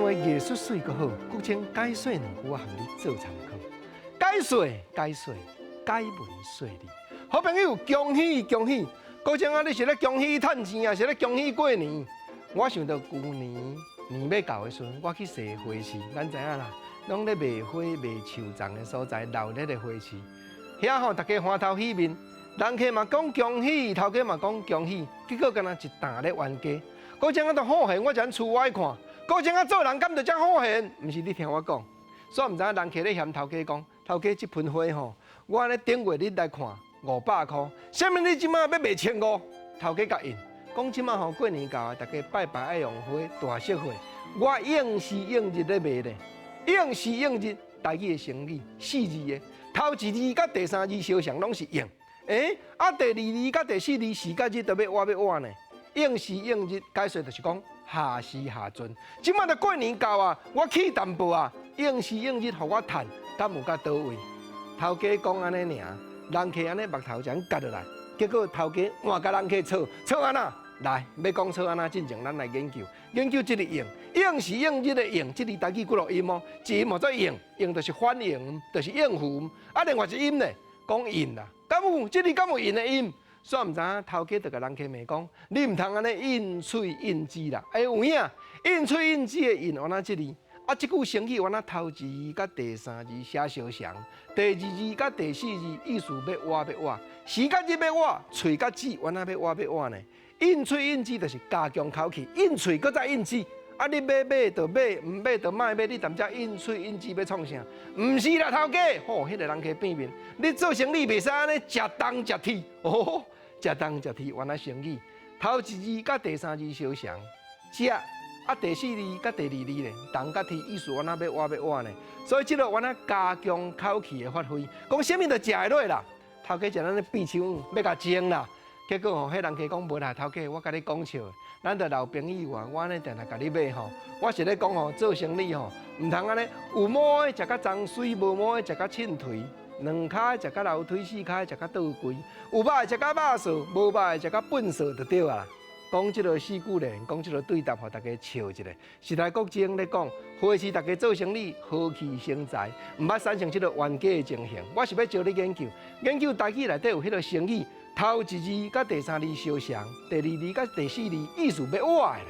話藝術媠閣好，國清解說兩句，我含你做參考。解說解說解文說理，好朋友恭喜恭喜！國清啊，你是咧恭喜趁錢啊，是咧恭喜過年？我想著舊年年欲到的時陣，我去踅花市，咱知影啦，攏咧賣花賣樹叢的所在，鬧熱的花市，遐吼逐家歡頭喜面，人客嘛講恭喜，頭家嘛講恭喜，結果敢若一擔咧冤家。國清啊，都好現，我就按厝外看。國清啊，做人敢就遮好現？毋是你聽我講，煞毋知影人客咧嫌頭家講，頭家這盆花吼，我按呢頂月你來看500箍，啥物你這馬欲賣千五？頭家共應，講這馬吼過年到啊，逐家拜拜愛用花大實惠，我應時應日咧賣咧，應時應日台語的成語四字的，頭一字佮第三字相像攏是應，欸，啊第二字佮第四字時佮日都欲倚欲倚呢。應時應日解說就是講下時下陣。這馬就過年到啊，我起淡薄啊，應時應日予我趁，敢有較到位？頭家講按呢爾，人客按呢目頭就按結落來，結果頭家換共人客吵，吵按怎？來，欲講吵按怎？進前咱來研究，研究這个應，應時應日的應，這个台語幾落音哦，一音叫做應，應就是反應，就是應付。啊，另外一音咧，講應啦，敢有？這个敢有應的音？煞毋知影頭家就共人客罵講，你毋通按呢應喙應舌啦！欸，有影，應喙應舌的應，原來這字，啊，這句成語原來頭一字佮第三字寫相像，第二字佮第四字意思欲倚欲倚，時佮日欲倚，喙佮舌原來欲倚欲倚呢？應喙應舌就是加強口氣，應喙閣再應舌。啊！你欲買就買，毋買就莫買。你踮遮應喙應舌欲創啥？毋是啦，頭家。吼，彼個人客變面，你做生意袂使按呢食東食鐵。哦，食東食鐵，原來成語頭一字佮第三字相像，食啊第四字佮第二字咧，東佮鐵意思原來欲倚欲倚呢。所以這个原來加強口氣的發揮，講啥物都食會落啦。頭家就按呢變手，欲共爭啦。結果吼，彼人客講無啦，頭家我共你講笑，咱著老朋友啊，我按呢定定共你買吼。我是咧講吼，做生意吼，毋通按呢有毛的食甲髒水，無毛的食甲凊槌，兩跤的食甲樓梯，四跤的食甲倒櫃，有肉的食甲肉臊，無肉的食甲糞臊就對啊。講這个四句咧，講這个對答，予大家笑一下。時代國清咧講，花市逐家做生意，和氣生財，毋捌產生這个冤家的情形。我是欲招你研究，研究台語內底有彼个成語，頭一字佮第三字相像，第二字佮第四字意思欲倚的啦。